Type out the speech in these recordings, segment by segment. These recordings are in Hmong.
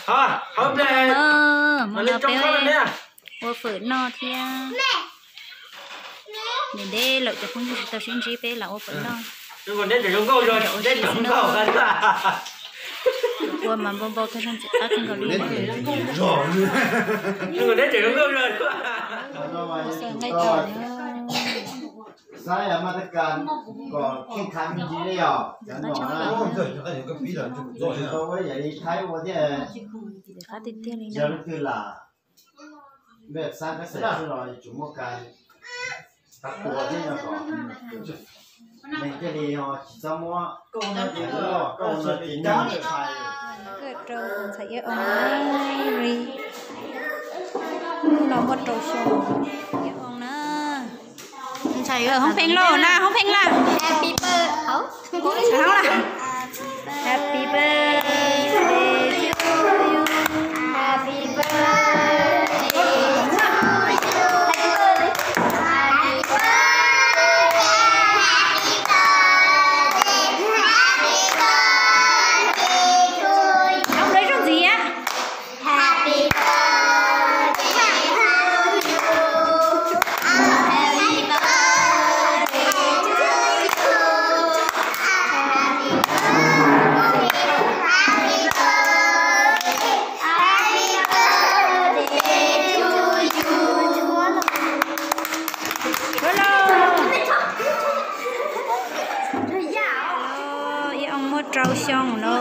Hmo no peb ua fawm noj thiab. Ntev ntev lawm cov phooj ywg tsis tau sib ntsib, peb los ua fawm noj. Ua mas npau npau thaj zoo ntxim qab kawg nkaus li. Saib mas tas kas kom kheej khav me ntsis li os. Cov no tau yam li Thaib ua thiab, yog leej twg lam, npej xav kab xaim xwb los yuav tsum muaj kas, qab tua thiab no kom neeg thiaj li tsis txhob muab koj ua no ces neeg ntshai. Rau ntxhais Iab Oo li, no muaj rau xyoo Iab Oo na. Ntshai hoob pheej lauj na, hoob pheej na. Happy birthday. Happy birthday to you. Happy birthday to you. Happy birthday. Happy birthday. Happy birthday to you. Happy birthday to you. Happy birthday to you. Happy birthday. Happy birthday. Happy birthday to you. Hello. Iab Oo muaj rau xyoo no.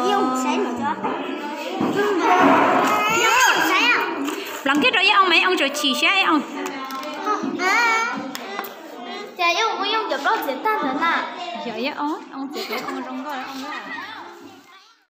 Pleev kiag rau Iab Oo mas Iab Oo tseem chim siab Iab Oo. Ces Iab Oo muaj yooj yim plaub txiav tag ntawd na. Yog Iab Oo, Oo txiav plaub zoo nkauj Iab Oo.